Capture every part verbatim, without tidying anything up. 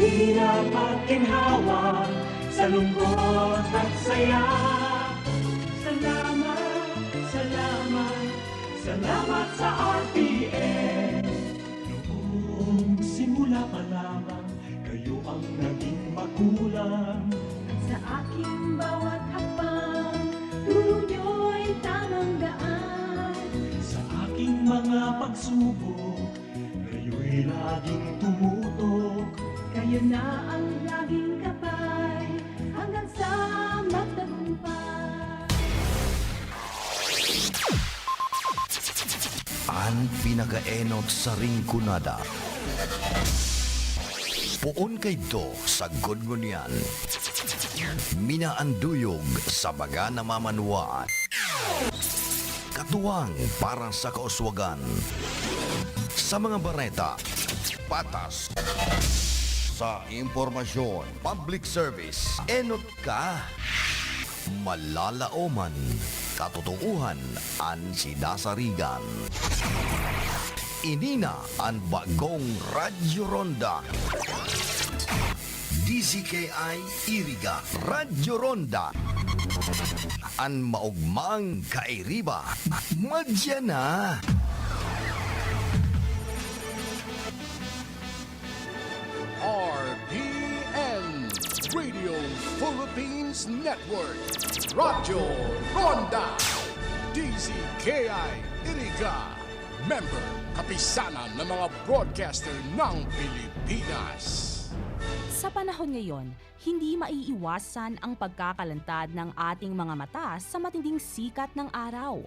Hirap at ginhawa, sa lungkot at saya. Salamat, salamat, salamat sa R T N. Noong simula pa lamang, kayo ang naging magulang. Sa aking bawat hakbang, turo nyo'y tamang daan. Sa aking mga pagsubok, kayo'y laging tumutok. Kayo na ang laging kapay, hanggang sa magtagumpay. An pinakaenot sa Rinconada. Poon kaidto sagkod ngunyan. Minaanduyog sa mga namamanwaan. Katuwang para sa kauswagan. Sa mga bareta, patas. Sa impormasyon, public service, enot ka. Malalaoman, katotoohan an sinasarigan. Ini na an bagong Radyo Ronda. D Z K I Iriga, Radyo Ronda. An maogmang kairiba, madya na. R P N, Radio Philippines Network, Radyo Ronda, D Z K I Iriga, member, Kapisanan ng mga Broadcaster ng Pilipinas. Sa panahon ngayon, hindi maiiwasan ang pagkakalantad ng ating mga mata sa matinding sikat ng araw.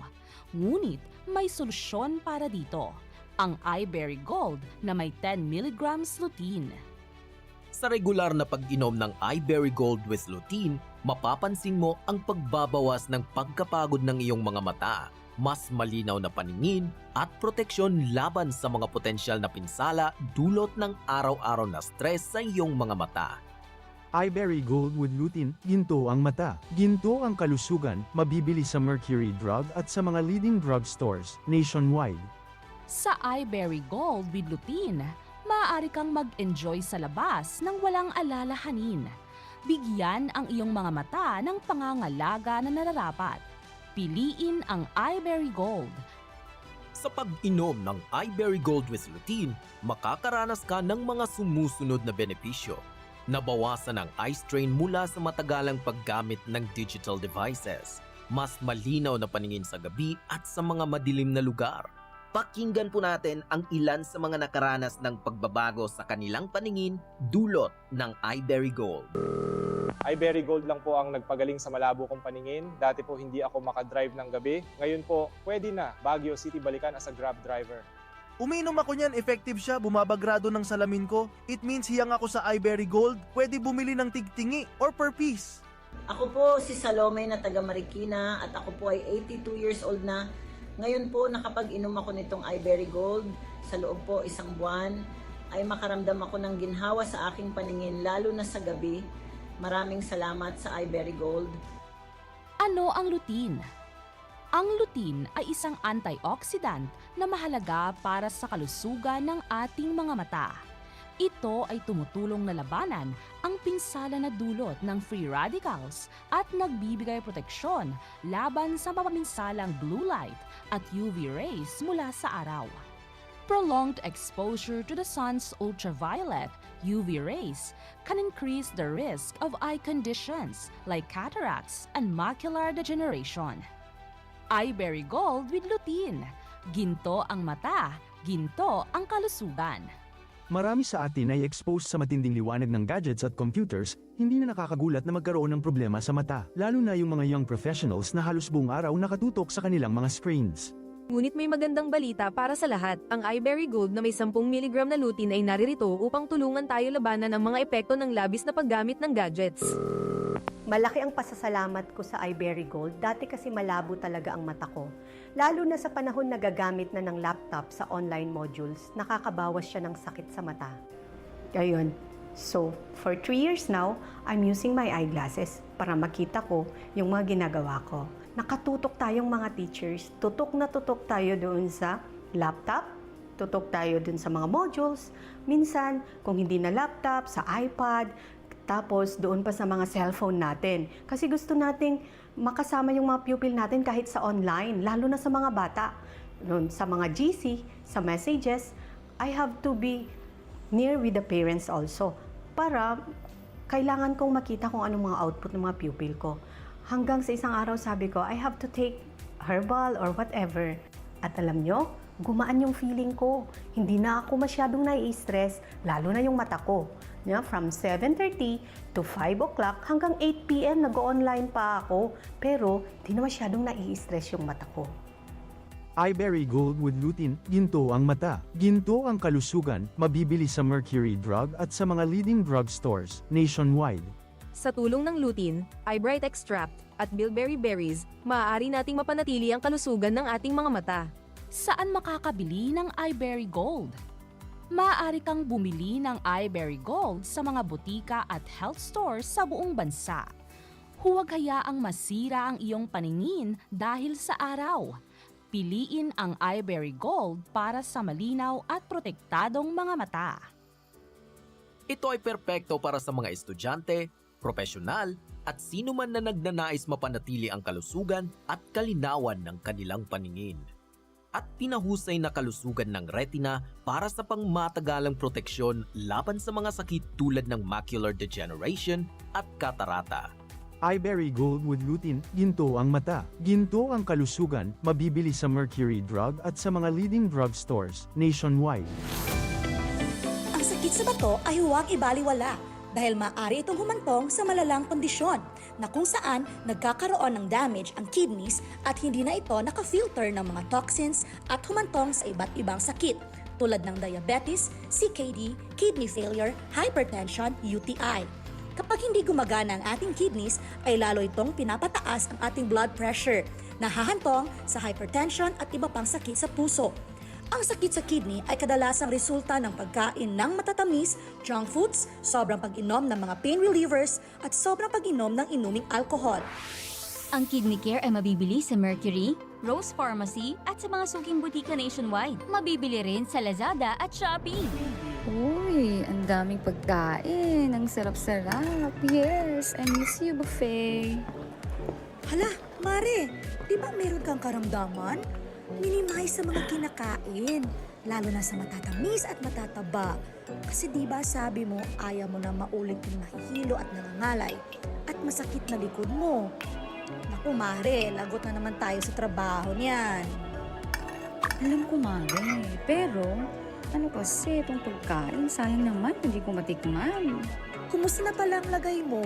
Ngunit may solusyon para dito, ang iBerry Gold na may ten milligrams lutein. Sa regular na pag-inom ng iBerry Gold with lutein, mapapansin mo ang pagbabawas ng pagkapagod ng iyong mga mata, mas malinaw na paningin, at proteksyon laban sa mga potensyal na pinsala dulot ng araw-araw na stress sa iyong mga mata. iBerry Gold with lutein, ginto ang mata, ginto ang kalusugan, mabibili sa Mercury Drug at sa mga leading drugstores nationwide. Sa iBerry Gold with lutein, maaari kang mag-enjoy sa labas nang walang alalahanin. Bigyan ang iyong mga mata ng pangangalaga na nararapat. Piliin ang iBerry Gold. Sa pag-inom ng iBerry Gold with lutein, makakaranas ka ng mga sumusunod na benepisyo. Nabawasan ang eye strain mula sa matagalang paggamit ng digital devices. Mas malinaw na paningin sa gabi at sa mga madilim na lugar. Pakinggan po natin ang ilan sa mga nakaranas ng pagbabago sa kanilang paningin dulot ng iBerry Gold. iBerry Gold lang po ang nagpagaling sa malabo kong paningin. Dati po hindi ako makadrive ng gabi. Ngayon po, pwede na Baguio City balikan as a Grab driver. Uminom ako niyan, effective siya, bumabagrado ng salamin ko. It means hiyang ako sa iBerry Gold, pwede bumili ng tigtingi or per piece. Ako po si Salome na taga Marikina at ako po ay eighty-two years old na. Ngayon po nakapag-inom ako nitong iBerry Gold. Sa loob po isang buwan ay makaramdam ako ng ginhawa sa aking paningin lalo na sa gabi. Maraming salamat sa iBerry Gold. Ano ang lutein? Ang lutein ay isang antioxidant na mahalaga para sa kalusugan ng ating mga mata. Ito ay tumutulong na labanan ang pinsala na dulot ng free radicals at nagbibigay proteksyon laban sa mapaminsalang blue light at U V rays mula sa araw. Prolonged exposure to the sun's ultraviolet U V rays can increase the risk of eye conditions like cataracts and macular degeneration. Iberry Gold with lutein. Ginto ang mata, ginto ang kalusugan. Marami sa atin ay exposed sa matinding liwanag ng gadgets at computers, hindi na nakakagulat na magkaroon ng problema sa mata, lalo na yung mga young professionals na halos buong araw nakatutok sa kanilang mga screens. Ngunit may magandang balita para sa lahat. Ang iBerry Gold na may sampung miligram na lutein ay naririto upang tulungan tayo labanan ang mga epekto ng labis na paggamit ng gadgets. Malaki ang pasasalamat ko sa iBerry Gold. Dati kasi malabo talaga ang mata ko. Lalo na sa panahon na gagamit na ng laptop sa online modules, nakakabawas siya ng sakit sa mata. Ayun. So, for three years now, I'm using my eyeglasses para makita ko yung mga ginagawa ko. Nakatutok tayong mga teachers, tutok na tutok tayo doon sa laptop, Tutok tayo dun sa mga modules. Minsan, kung hindi na laptop, sa iPad, tapos doon pa sa mga cellphone natin. Kasi gusto nating makasama yung mga pupil natin kahit sa online, lalo na sa mga bata. Nun, sa mga G C, sa messages, I have to be near with the parents also para kailangan kong makita kung anong mga output ng mga pupil ko. Hanggang sa isang araw sabi ko, "I have to take herbal or whatever." At alam nyo, gumaan yung feeling ko. Hindi na ako masyadong nai-stress, lalo na yung mata ko. Yeah, from seven thirty to five o'clock hanggang eight p m nag-o-online pa ako. Pero di na masyadong nai-stress yung mata ko. Iberry Gold with Lutein, ginto ang mata, ginto ang kalusugan, mabibili sa Mercury Drug at sa mga leading drugstores nationwide. Sa tulong ng lutein, eyebright extract, at bilberry berries, maaari nating mapanatili ang kalusugan ng ating mga mata. Saan makakabili ng Iberry Gold? Maaari kang bumili ng Iberry Gold sa mga botika at health stores sa buong bansa. Huwag hayaang masira ang iyong paningin dahil sa araw. Piliin ang Iberry Gold para sa malinaw at protektadong mga mata. Ito ay perpekto para sa mga estudyante, propesyonal, at sino man na nagnanais mapanatili ang kalusugan at kalinawan ng kanilang paningin. At pinahusay na kalusugan ng retina para sa pangmatagalang proteksyon laban sa mga sakit tulad ng macular degeneration at katarata. Iberry Gold with Lutein, ginto ang mata, ginto ang kalusugan, mabibili sa Mercury Drug at sa mga leading drugstores nationwide. Ang sakit sa bato ay huwag ibaliwala dahil maaari itong humantong sa malalang kondisyon na kung saan nagkakaroon ng damage ang kidneys at hindi na ito naka-filter ng mga toxins at humantong sa iba't ibang sakit tulad ng diabetes, C K D, kidney failure, hypertension, U T I. Kapag hindi gumagana ang ating kidneys, ay lalo itong pinapataas ang ating blood pressure, nahahantong sa hypertension at iba pang sakit sa puso. Ang sakit sa kidney ay kadalasang resulta ng pagkain ng matatamis, junk foods, sobrang pag-inom ng mga pain relievers, at sobrang pag-inom ng inuming alkohol. Ang Kidney Care ay mabibili sa Mercury, Rose Pharmacy at sa mga suking butika nationwide. Mabibili rin sa Lazada at Shopee. Uy, ang daming pagkain. Ang sarap-sarap. Yes, I miss you, buffet. Hala, Mare, di ba meron kang karamdaman? Minimize sa mga kinakain, lalo na sa matatamis at matataba. Kasi di ba sabi mo, ayaw mo na maulit yung nahihilo at nangangalay at masakit na likod mo. Naku, Mare, lagot na naman tayo sa trabaho niyan. Alam ko, Mare. Pero, ano kasi itong pagkain? Sayang naman, hindi ko matikman. Kumusta na pala ang lagay mo?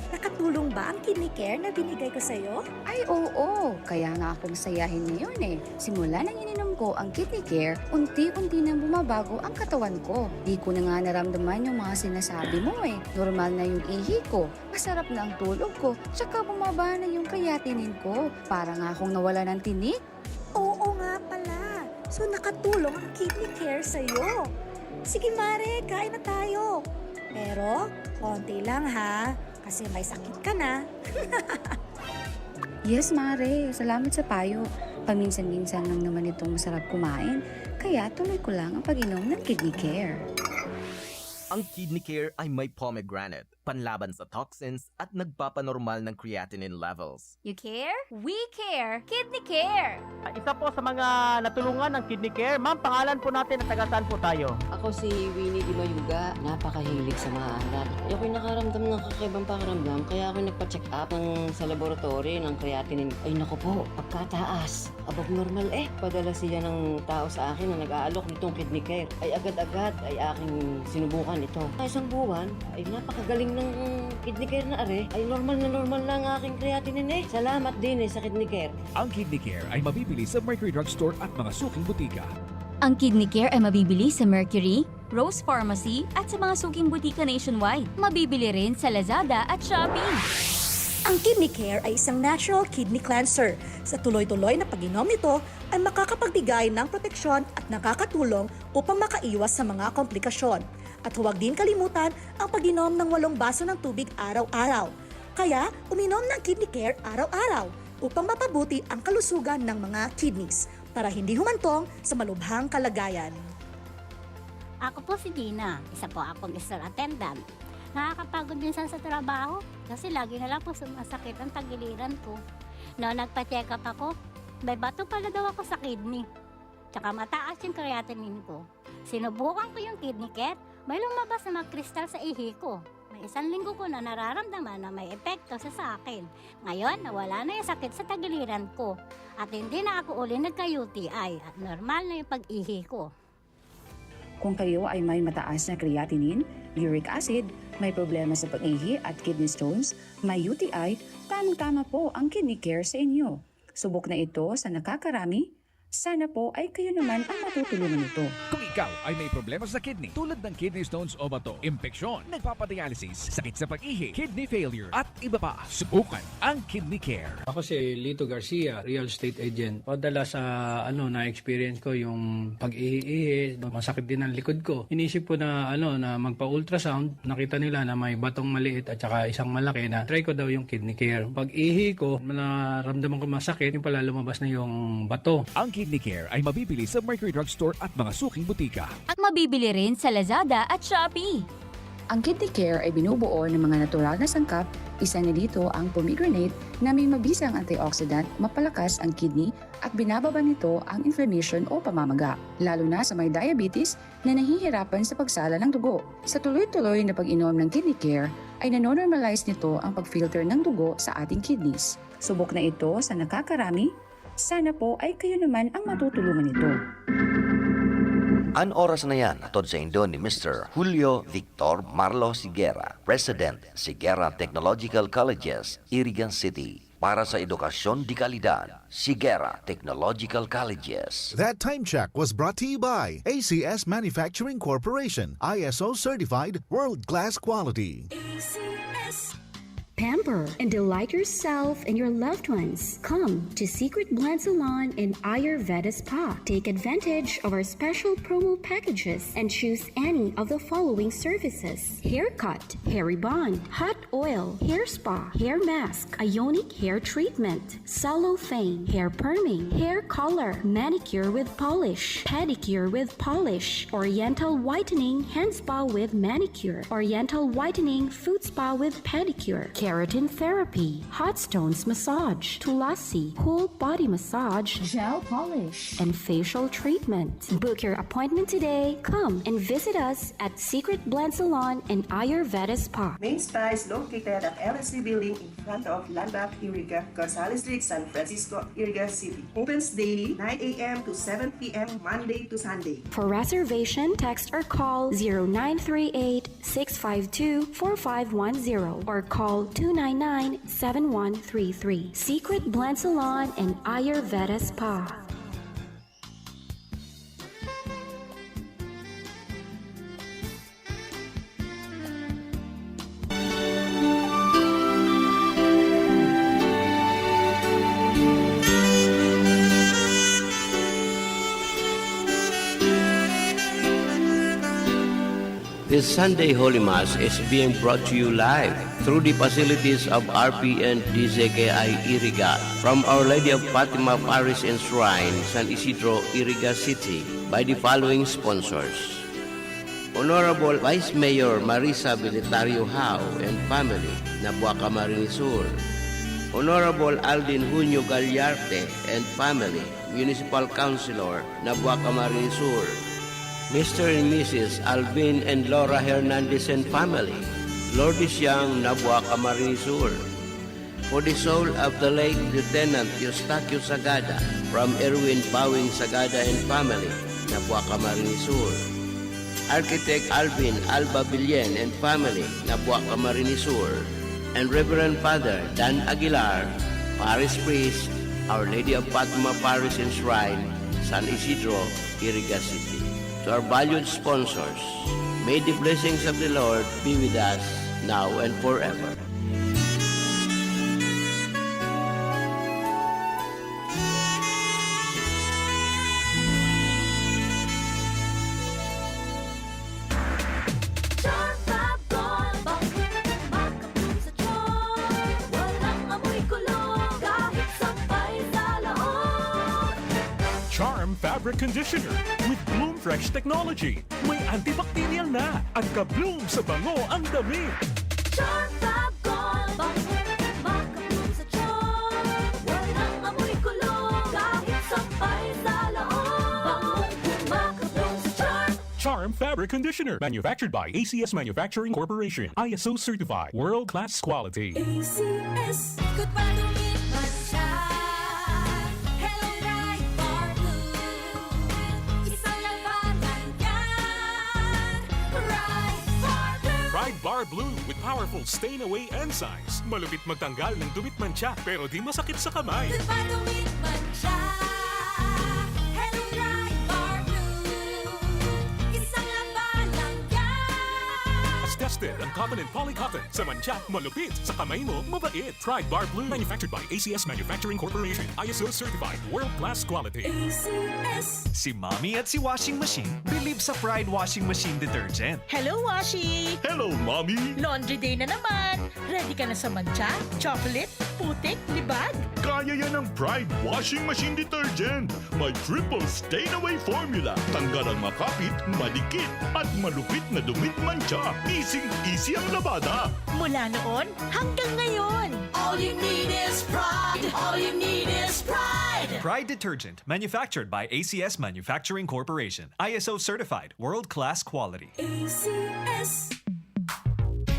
Nakatulong ba ang kidney care na binigay ko sa'yo? Ay, oo. Kaya nga ako masayahin ngayon eh. Simula nang ininom ko ang Kidney Care, unti-unti nang bumabago ang katawan ko. Di ko na nga naramdaman yung mga sinasabi mo eh. Normal na yung ihi ko, masarap na ang tulog ko, tsaka bumaba na yung creatinine ko. Parang akong nawala ng tinik. Oo nga pala. So nakatulong ang Kidney Care sa'yo. Sige Mare, kain na tayo. Pero, konti lang ha. Kasi may sakit ka na. Yes, Mare. Salamat sa payo. Paminsan-minsan lang naman itong masarap kumain. Kaya tuloy ko lang ang pag-inom ng Kidney Care. Ang Kidney Care ay may pomegranate, panlaban sa toxins at nagpapanormal ng creatinine levels. You care? We care! Kidney Care! Isa po sa mga natulungan ng Kidney Care. Ma'am, pangalan po natin at taga saan po tayo? Ako si Winnie Di Mayuga, napakahilig sa maalat. Ako'y nakaramdam ng kakaibang pakiramdam, kaya ako nagpa-check up ng, sa laboratory ng creatinine. Ay naku po, pagkataas. Above normal eh. Padala siya ng tao sa akin na nag-aalok nitong Kidney Care. Ay agad-agad ay aking sinubukan ito. Sa isang buwan ay napakagaling ng Kidney Care na are. Ay normal na normal na ang aking creatinine eh. Salamat din eh sa Kidney Care. Ang Kidney Care ay mabibili sa Mercury Drugstore at mga suking butika. Ang Kidney Care ay mabibili sa Mercury, Rose Pharmacy at sa mga suking butika nationwide. Mabibili rin sa Lazada at Shopee. Ang Kidney Care ay isang natural kidney cleanser. Sa tuloy-tuloy na pag-inom nito ay makakapagbigay ng proteksyon at nakakatulong upang makaiwas sa mga komplikasyon. At huwag din kalimutan ang pag-inom ng walong baso ng tubig araw-araw. Kaya, uminom ng Kidney Care araw-araw upang mapabuti ang kalusugan ng mga kidneys. para hindi humantong sa malubhang kalagayan. Ako po si Dina, isa po akong store attendant. Nakakapagod minsan sa trabaho kasi lagi na lang po sumasakit ang tagiliran ko. No, nagpa-check up ako, may bato pala daw ako sa kidney. Tsaka mataas yung creatinine ko. Sinubukan ko yung kidney care, may lumabas na mga kristal sa ihi ko. May isang linggo ko na nararamdaman na may epekto sa sa akin. Ngayon, nawala na yung sakit sa tagiliran ko. At hindi na ako uli nagka-U T I at normal na yung pag-ihi ko. Kung kayo ay may mataas na creatinine, uric acid, may problema sa pag-ihi at kidney stones, may U T I, tamang-tama po ang Kidney Care sa inyo. Subok na ito sa nakakarami, sana po ay kayo naman ang matutulungan nito. Kung ikaw ay may problema sa kidney tulad ng kidney stones o bato, impeksyon, nagpapadialysis, sakit sa pag-ihi, kidney failure, at iba pa, subukan ang Kidney Care. Ako si Lito Garcia, real estate agent. Madalas sa ano na-experience ko yung pag-ihi-ihi, masakit din ang likod ko. Inisip ko na ano na magpa-ultrasound, nakita nila na may batong maliit at saka isang malaki na try ko daw yung Kidney Care. Pag-ihi ko, naramdaman ko masakit, yung pala lumabas na yung bato. Ang Kidney Care ay mabibili sa Mercury Drug Store at mga suking butika. At mabibili rin sa Lazada at Shopee. Ang Kidney Care ay binubuo ng mga natural na sangkap, isa na dito ang pomegranate na may mabisang antioxidant, mapalakas ang kidney at binababa nito ang inflammation o pamamaga, lalo na sa may diabetes na nahihirapan sa pagsala ng dugo. Sa tuloy-tuloy na pag-inom ng Kidney Care ay nanonormalize nito ang pag-filter ng dugo sa ating kidneys. Subok na ito sa nakakarami, sana po ay kayo naman ang matutulungan nito. An oras na yan, hatod saindo ni Mister Julio Victor Marlo Siguera, President, Siguera Technological Colleges, Iriga City. Para sa edukasyon de kalidad, Siguera Technological Colleges. That time check was brought to you by A C S Manufacturing Corporation, I S O certified, world class quality. Pamper and delight yourself and your loved ones. Come to Secret Blend Salon and Ayurveda Spa. Take advantage of our special promo packages and choose any of the following services: haircut, hair rebond, hot oil, hair spa, hair mask, ionic hair treatment, cellophane, hair perming, hair color, manicure with polish, pedicure with polish, oriental whitening, hand spa with manicure, oriental whitening, foot spa with pedicure, keratin therapy, hot stones massage, tulasi, whole body massage, gel polish, and facial treatment. Book your appointment today. Come and visit us at Secret Blend Salon and Ayurveda Spa. Main Spa is located at L S C Building in front of Landmark Iriga, Gonzales Street, San Francisco, Iriga City. Opens daily, nine a.m. to seven p.m., Monday to Sunday. For reservation, text or call zero nine three eight, six five two, four five one zero or call two nine nine, seven one three three. Secret Blend Salon and Ayurveda Spa. This Sunday Holy Mass is being brought to you live through the facilities of R P N D Z K I Iriga from Our Lady of Fatima Parish and Shrine, San Isidro, Iriga City, by the following sponsors: Honorable Vice Mayor Marisa Belitario Howe and family, Nabuaca, Camarines Sur. Honorable Aldin Junio Gallarte and family, Municipal Councilor, Nabuaca, Camarines Sur. Mister and Missus Alvin and Laura Hernandez and family, Lourdes Yang, Nabuaca, Camarines Sur. For the soul of the late Lieutenant Eustaquio Sagada, from Erwin Bawing Sagada and family, Nabuaca, Camarines Sur. Architect Alvin Alba Billen and family, Nabuaca, Camarines Sur. And Reverend Father Dan Aguilar, Parish Priest, Our Lady of Fatima Parish and Shrine, San Isidro, Iriga City. To our valued sponsors, may the blessings of the Lord be with us now and forever. Char Fabric conditioner with Bloom Fresh technology. May antibacterial na. Ang ka-bloom sa bango ang damit. Charm Fab Gold. Bango, maka-bloom sa charm. Walang amoy kulog. Kahit sampay sa loob. Bango, maka-bloom sa charm. Charm Fabric Conditioner. Manufactured by A C S Manufacturing Corporation. I S O certified. World class quality. A C S. Ikot pa, dumit, mantsa. Hello, Pride Bar Blue. Isang labanan yan. Pride Bar Blue. Pride Bar Blue with powerful stain away enzymes. Malupit magtanggal ng dumit, mantsa, pero di masakit sa kamay. Ikot pa, dumit, mantsa. Hello, Pride Bar Blue. Isang labanan yan. Tested ang cotton and poly cotton. Sa mantsa, malupit. Sa kamay mo, mabait. Pride Bar Blue. Manufactured by A C S Manufacturing Corporation. I S O certified. World class quality. A C S. Si Mommy at si Washing Machine believe sa Pride Washing Machine Detergent. Hello, Washi! Hello, Mommy! Laundry day na naman! Ready ka na sa mantsa, chocolate, putik, libag? Kaya yan ng Pride Washing Machine Detergent. May triple stain away formula. Tanggal ang makapit, madikit, at malupit na dumit, mantsa. Easy-easy ang labada. Mula noon hanggang ngayon! All you need is pride. All you need is pride. Pride Detergent, manufactured by A C S Manufacturing Corporation. I S O certified, world-class quality. A C S.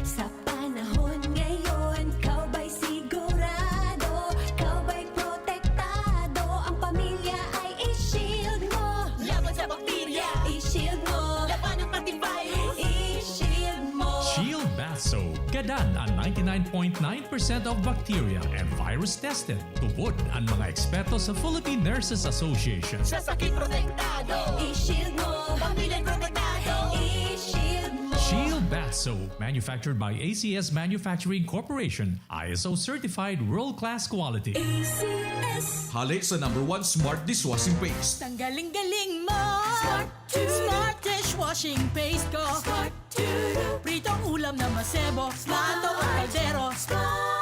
Sa panahon ngayon, ikaw ba'y sigurado? Ikaw ba'y protektado? Ang pamilya ay i-shield mo. Laban sa bakterya, i-shield mo. Labanan pati virus, i-shield mo. Shield Bath Soap. Gadan ang ninety-nine point nine percent of bacteria and virus tested. Tubod ang mga eksperto sa Philippine Nurses Association. Sa sakit protektado, i-shield mo. Pamilya protektado, i-shield mo. Shield Bath Soap, manufactured by A C S Manufacturing Corporation, I S O certified world-class quality. A C S. Hale sa number one smart dishwashing paste. Tanggaling-galing mo! Smart to. Smart dishwashing paste ko! Smart to. Pritong ulam na masebo, plato o kaldero.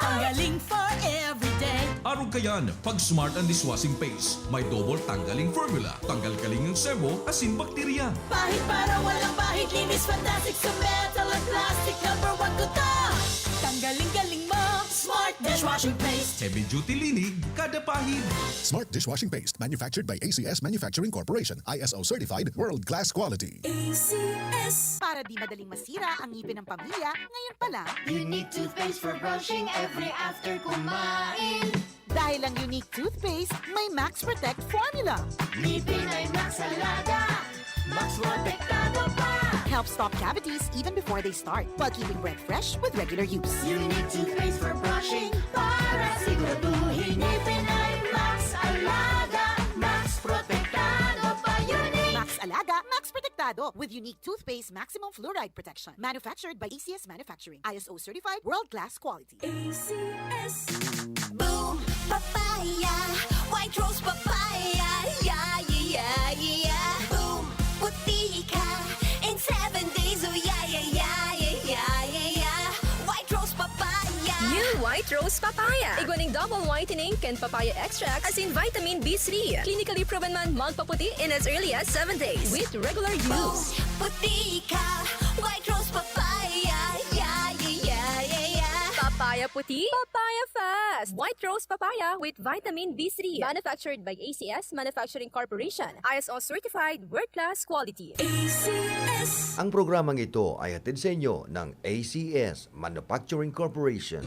Ang galing for everyday. Arog kayan, pag smart ang dishwashing paste, may double tanggaling formula, tanggal kaling ang sebo, asin bakterya. Pahid para walang bahid, linis fantastic sa metal at plastic. Number one ko to. Tanggaling-galing mo! Smart dishwashing paste. Heavy duty linig, kada pahid. Smart dishwashing paste, manufactured by A C S Manufacturing Corporation, I S O certified, world class quality. A C S. Para di madaling masira ang ngipin ng pamilya, ngayon pa lang. Unique toothpaste for brushing every after kumain. Dahil ang Unique Toothpaste may Max Protect Formula. Ngipin ay Max Alaga, Max Protektado pa. Helps stop cavities even before they start, while keeping breath fresh with regular use. Unique toothpaste for brushing para siguraduhin ngipin ay Max Alaga, Max Protektado pa. Unique. Max Alaga, Max Protektado with Unique Toothpaste Maximum Fluoride Protection. Manufactured by A C S Manufacturing. I S O certified, world-class quality. A C S. Boom! Papaya! White Rose Papaya! Yeah, yeah, yeah, yeah! Boom! Puti ka! In seven days, oh yeah, yeah, yeah, yeah, yeah, yeah, yeah! White Rose Papaya! New White Rose Papaya. Igwa ning double whitening kan papaya extract asin vitamin B three. Clinically proven man magpaputi in as early as seven days with regular use. Puti ka! White Rose Papaya! Yeah, yeah, yeah, yeah, yeah! Papaya puti, papaya fast. White Rose Papaya with vitamin B three. Manufactured by A C S Manufacturing Corporation. I S O certified, world-class quality. A C S. Ang programang ito ay hatid sa inyo ng A C S Manufacturing Corporation.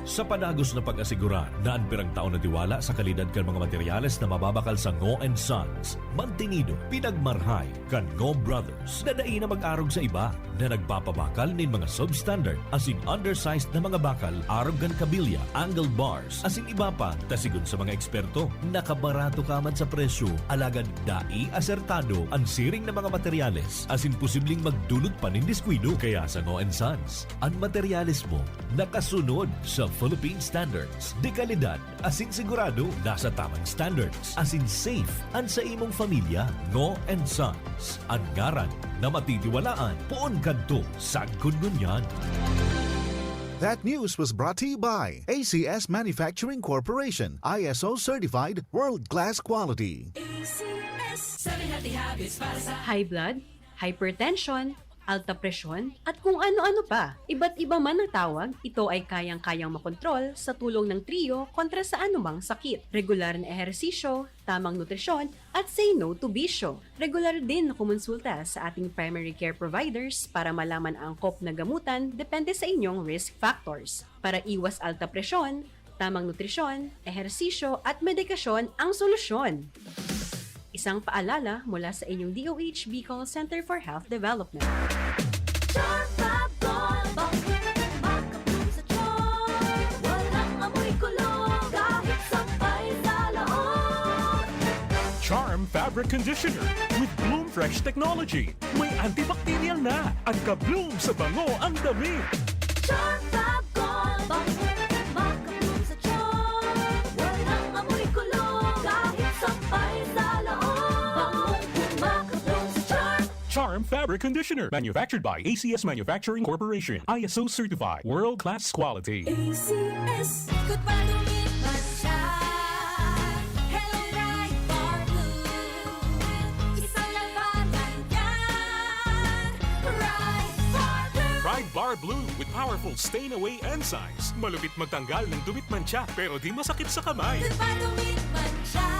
Sa padagos na pag-asigurar na an pirang taon na tiwala sa kalidad kan mga materyales na mababakal sa Ngo and Sons, mantinido, pinagmarhay kan Ngo Brothers na dai na mag-arog sa iba, na nagpapabakal nin mga substandard asin undersized na mga bakal arog kan kabilya, angle bars, asin iba pa, ta sigon sa mga eksperto, nakabarato ka man sa presyo, alagad dai asertado an siring na mga materyales asin posibleng magdulot pa nin diskuido. Kaya sa Ngo and Sons, an materyales mo nakasunod sa Philippine standards de kalidad asin sigurado nasa tamang standards asin safe an sa imong pamilya. Ngo and Sons, an ngaran na matitiwalaan poon kadto sagkod ngunyan. That news was brought to you by A C S Manufacturing Corporation, I S O certified, world class quality. A C S. Seven healthy habits para sa high blood, hypertension, alta presyon, at kung ano-ano pa. Iba't iba man ang tawag, ito ay kayang-kayang makontrol sa tulong ng trio kontra sa anumang sakit. Regular na ehersisyo, tamang nutrisyon, at say no to bisyo. Regular din na kumonsulta sa ating primary care providers para malaman ang angkop na gamutan depende sa inyong risk factors. Para iwas alta presyon, tamang nutrisyon, ehersisyo, at medikasyon ang solusyon. Isang paalala mula sa inyong D O H Bicol Center for Health Development. Charm Fab Gold, bangong makabloom sa charm. Walang amoy kulog, kahit sampay sa loob. Charm Fabric Conditioner with Bloom Fresh Technology. May antibacterial na at ka-bloom sa bango ang damit. Charm Fab Gold, bangong makabloom sa charm. Walang amoy kulog, kahit sampay sa loob. Bangong makabloom sa charm. Charm Fabric Conditioner, manufactured by A C S Manufacturing Corporation, I S O certified, world class quality. A C S. Ikot pa, dumit man siya. Hello, Pride Bar Blue. Isang labanan yan. Pride Bar Blue. Pride Bar Blue with powerful stain away enzymes. Malupit magtanggal ng dumit mantsa, pero di masakit sa kamay. Ikot pa, dumit man siya.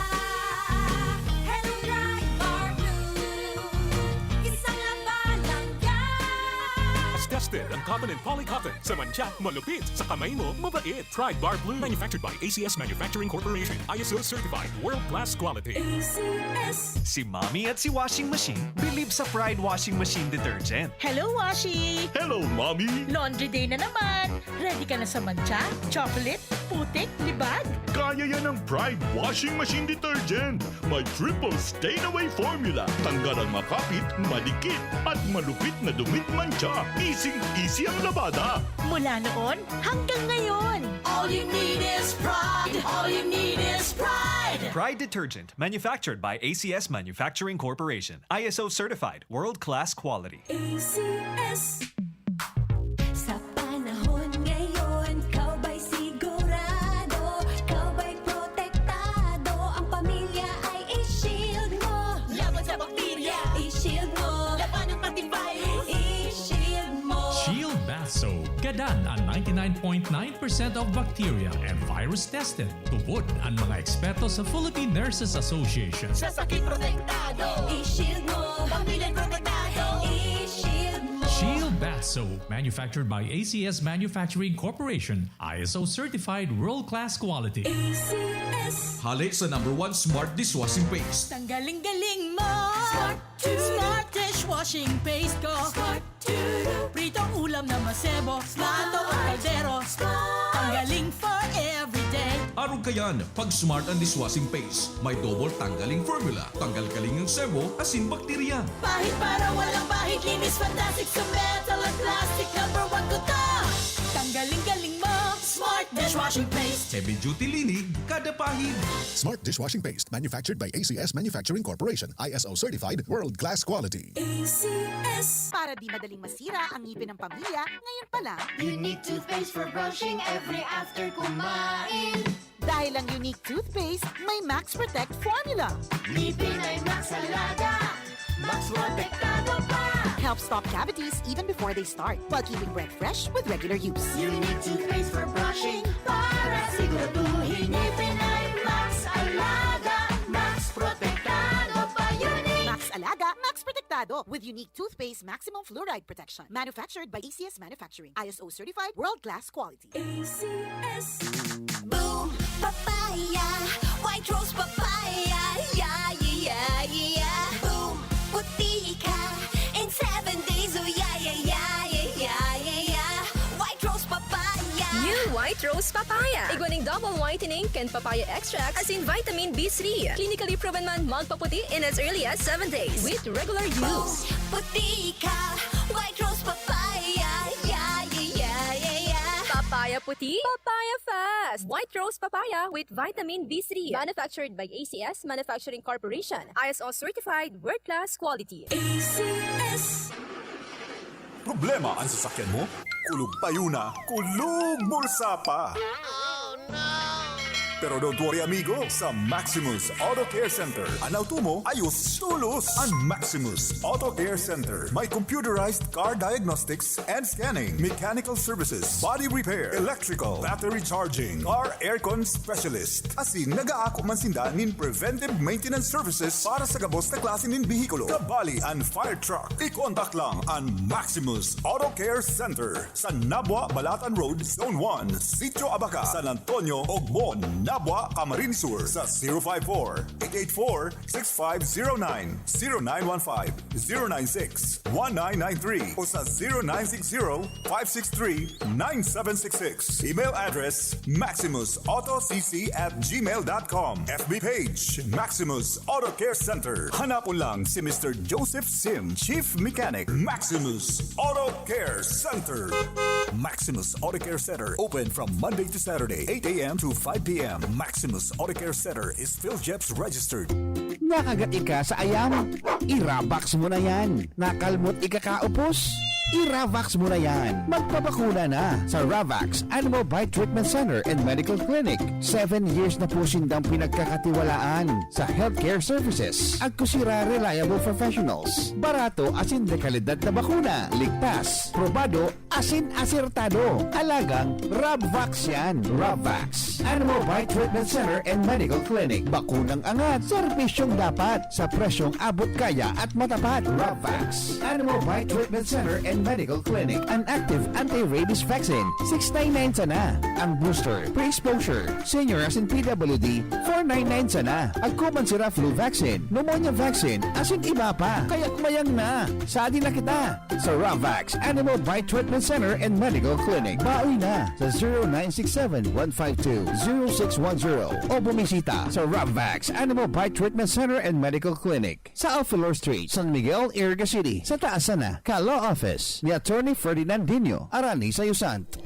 Hello, Pride Bar Blue. Isang labanan yan. Mas tested ang cotton and poly cotton. Sa mantsa, malupit. Sa kamay mo, mabait. Pride Bar Blue. Manufactured by A C S Manufacturing Corporation. I S O certified. World class quality. A C S. Si Mommy at si Washing Machine bilib sa Pride Washing Machine Detergent. Hello, Washi! Hello, Mommy! Laundry day na naman! Ready ka na sa mantsa, chocolate, putik, libag? Kaya yan ng Pride Washing Machine Detergent. May triple stain away formula. Tanggal ang makapit, madikit, at malupit na dumit mantsa. Easy-easy ang labada. Mula noon hanggang ngayon. All you need is Pride. All you need is Pride. Pride Detergent, manufactured by A C S Manufacturing Corporation. I S O certified, world-class quality. A C S. Sa panahon ngayon, ikaw ba'y sigurado? Ikaw ba'y protektado? Ang pamilya ay i-shield mo. Laban sa bakterya. I-shield mo. Labanan pati virus. I-shield mo. Shield Bath Soap. Gadan ang ninety-nine point nine percent of bacteria and virus tested. Tubod ang mga eksperto sa Philippine Nurses Association. Sa sakit protektado. I-shield mo. Pamilya protektado. I-shield mo. Shield Bath Soap, manufactured by A C S Manufacturing Corporation, I S O certified world-class quality. A C S. Hale sa number one smart dishwashing paste. Tanggaling-galing mo. Smart to. Smart dishwashing paste ko. Smart to. Pritong ulam na masebo. Smart. Plato o kaldero. Smart. Tanggaling for everyday. Arog kayan, pag Smart ang dishwashing paste. May double tanggaling formula. Tanggal-galing ang sebo, asin bakterya. Pahid para walang bahid. Linis fantastic sa metal at plastic. Number one ko to. Tanggaling-galing mo. Smart dishwashing paste. Heavy duty linig, kada pahid. Smart dishwashing paste, manufactured by A C S Manufacturing Corporation, I S O certified, world class quality. A C S. Para di madaling masira ang ngipin ng pamilya, ngayon pa lang. Unique toothpaste for brushing every after kumain. Dahil ang Unique toothpaste, may Max Protect formula. Ngipin ay Max Alaga, Max Protektado pa. Helps stop cavities even before they start, while keeping breath fresh with regular use. Unique toothpaste for brushing para siguraduhin ngipin ay Max Alaga, Max Protektado pa. Unique. Max Alaga, Max Protektado with Unique Toothpaste Maximum Fluoride Protection. Manufactured by A C S Manufacturing. I S O certified, world-class quality. A C S. Boom Papaya, White Rose Papaya, yeah, yeah, yeah, yeah. Boom, puti ka in seven days, oh yeah, yeah, yeah, yeah, yeah, yeah, yeah. White Rose Papaya. New White Rose Papaya. Igwa ning double whitening kan papaya extract, asin vitamin B three. Clinically proven man magpaputi in as early as seven days with regular use. Boom, puti ka, White Rose Papaya, yeah, yeah, yeah, yeah, yeah. Papaya puti, papaya fast. White Rose Papaya with vitamin B three. Manufactured by A C S Manufacturing Corporation. I S O certified, world-class quality. A C S. Problema ang sasakyan mo? Kulog payo na, kulog bulsa pa! Pero don't worry, amigo. Sa Maximus Auto Care Center, an auto mo ayos tolos. An Maximus Auto Care Center may computerized car diagnostics and scanning, mechanical services, body repair, electrical, battery charging, car aircon specialist. Asin nagaako man sinda nin preventive maintenance services para sa gabos na klase nin behikulo, kabali an fire truck. I-contact lang an Maximus Auto Care Center sa Nabua, Balatan Road, Zone one, Sitio Abaca, San Antonio, Ogmon, Nabua, Camarines Sur, sa zero five four, eight eight four, six five zero nine, zero nine one five, zero nine six, one nine nine three o sa zero nine six zero, five six three, nine seven six six. Email address, maximus auto c c at gmail dot com. F B page, Maximus Auto Care Center. Hanapon lang si Mister Joseph Sim, Chief Mechanic, Maximus Auto Care Center. Maximus Auto Care Center, open from Monday to Saturday, eight a m to five p m. Maximus Auto Care Center is PhilGEPS registered. Nakagat ika sa ayam? Iravax mo na yan. Nakalmot ika kaupos? Iravax mo na yan. Magpabakuna na sa Ravax Animal Bite Treatment Center and Medical Clinic. Seven years na po sindang pinagkakatiwalaan sa healthcare services. Agko sira reliable professionals. Barato asin de kalidad na bakuna. Ligtas, probado, asin asertado. Alagang Rabvax yan. Rabvax. Animal Bite Treatment Center and Medical Clinic. Bakunang angat, serbisyong dapat, sa presyong abot kaya at matapat. Rabvax. Animal Bite Treatment Center and Medical Clinic. An active anti-rabies vaccine, six nine nine sana. Ang booster, pre-exposure, senior asin P W D, four nine nine sana. Agko man sira flu vaccine, pneumonia vaccine, asin iba pa. Kaya kumayang na. Sadi na kita sa Ravax Animal Bite Treatment Center and Medical Clinic. Baoy na sa zero nine six seven, one five two, zero six one zero o bumisita sa Ravax Animal Bite Treatment Center and Medical Clinic sa Alfilor Street, San Miguel, Iriga City, sa taas sana ka Law Office ni Attorney Ferdinandinho Arani Sayusant.